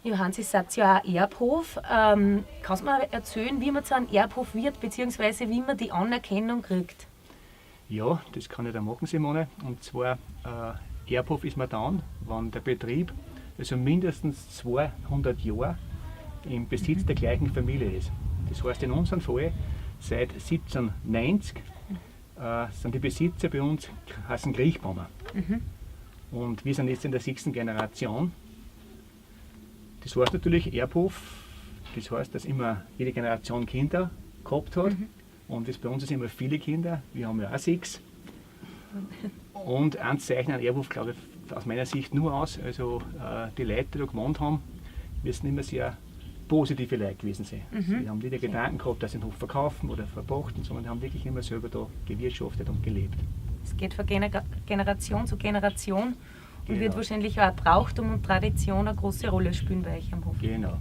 Johannes, ihr seid ja auch Erbhof. Kannst du mir erzählen, wie man zu einem Erbhof wird, beziehungsweise wie man die Anerkennung kriegt? Ja, das kann ich da machen, Simone. Und zwar, Erbhof ist man dann, wenn der Betrieb also mindestens 200 Jahre im Besitz der gleichen Familie ist. Das heißt in unserem Fall seit 1790 sind die Besitzer bei uns heißen Kriechbaumer. Und wir sind jetzt in der sechsten Generation. Das heißt natürlich Erbhof, das heißt, dass immer jede Generation Kinder gehabt hat. Und das bei uns sind immer viele Kinder, wir haben ja auch sechs. Und eins zeichnet ein Erbhof, glaube ich, aus meiner Sicht nur aus, also die Leute, die da gewohnt haben, müssen immer sehr positive Leute gewesen sein. Sie haben nicht den Gedanken gehabt, dass sie den Hof verkaufen oder verpachten, sondern haben wirklich immer selber da gewirtschaftet und gelebt. Es geht von Generation zu Generation und wird Genau. wahrscheinlich auch Brauchtum und Tradition eine große Rolle spielen bei euch am Hof. Genau.